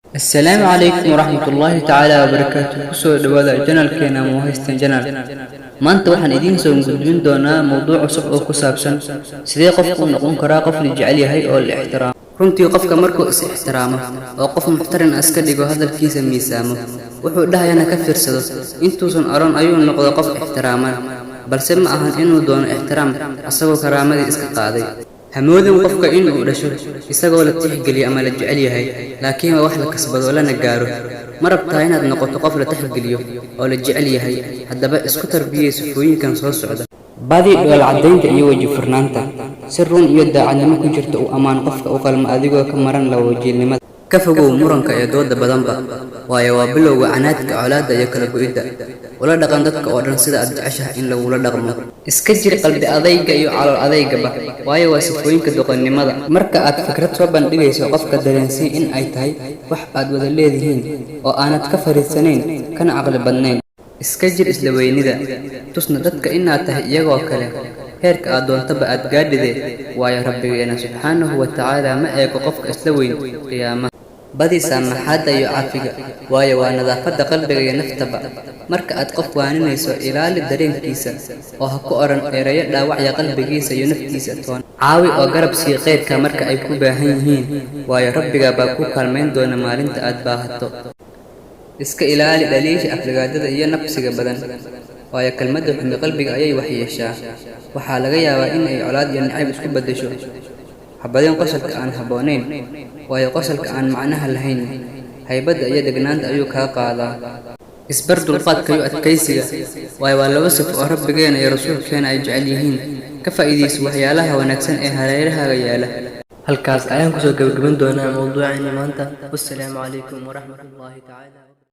Asalaamu calaykum waraxmatullaahi tacaala wabarakaatu. Kusoo dhawaada channelkeena Muhaystan Channel. Maanta waxaan idiin soo gudbin doonaa mowduuc cusub oo ku saabsan sidee qofku u noqon karaa qof la jecel yahay oo la ixtiraamo. Runtii, qofka markuu is ixtiraamo oo qof muxtarin ah iska dhigo, hadalkiisa miisaamo, wuxuu dhahayana ka fiirsado intuusan odhan, ayuu noqdo qof ixtiraaman. Balse ma ahan inuu doono ixtiraam asagoo karaamadii iska qaaday. Hamoodin qofka inuu dhasho isagoo la tixgeliyo ama la jecel yahay, laakiin waa wax la kasbado lana gaaro. Ma rabtaa inaad noqoto qof la tixgeliyo oo la jecel yahay? Haddaba isku tarbiyey sifooyinkan soo socda. Badi dhool caddaynta iyo weji furnaanta. Si run iyo daacadnimo ku jirta u ammaan qofka u qalma, adigoo ka maran laba wajiilnimada. Ka fogow muranka iyo dooda badanba, waayo waa bilowga canaadka, colaadda iyo kala go'idda. Ula dhaqan dadka oo dhan sida aad jeceshahay in lagula dhaqmo. Iska jir qalbi adayga iyo calool adaygaba, waayo waa sifooyinka doqonnimada. Marka aad fikrad soo bandhigayso, qofka dareensii in ay tahay wax aad wada leedihiin oo aanad ka fariidsanayn kana caqli badnayn. Iska jir isla weynida, tusna dadka inaad tahay iyagoo kale, heerka aad doontaba aad gaadhide, waayo Rabbigeena subxaanahu wa tacaala ma eego qofka isla weyn qiyaamaha. Badi saamaxaadda iyo cafiga, waayo waa nadaafadda qalbiga iyo naftaba. Marka aad qof waaninayso, ilaali dareenkiisa oo ha ku odhan erayo dhaawacya qalbigiisa iyo naftiisa toona. Caawi oo garab sii khayrka marka ay ku baahan yihiin, waayo Rabbiga baa kuu kaalmayn doona maalinta aad baahato. Iska ilaali dhaliisha, aflagaadada iyo nabsiga badan, waayo kelmadda xumi qalbiga ayay waxyeeshaa. Waxaa laga yaabaa in ay colaad iyo nacayb isku beddesho. Habadin qosolka aan habboonayn, waayo qosolka aan macnaha lahayn haybadda iyo degnaanta ayuu kaa qaadaa. Isbar dulqaadka iyo adkaysiga, waayo waa laba sifo oo Rabbigeena iyo Rasuulkeena ay jecel yihiin. Ka faa'iidayso waxyaalaha wanaagsan ee hareerahaaga yaala. Halkaas ayaan kusoo gabagaban doonaa mowduuceena maanta. Wassalaamu calaykum waraxmatullaahi tacaala.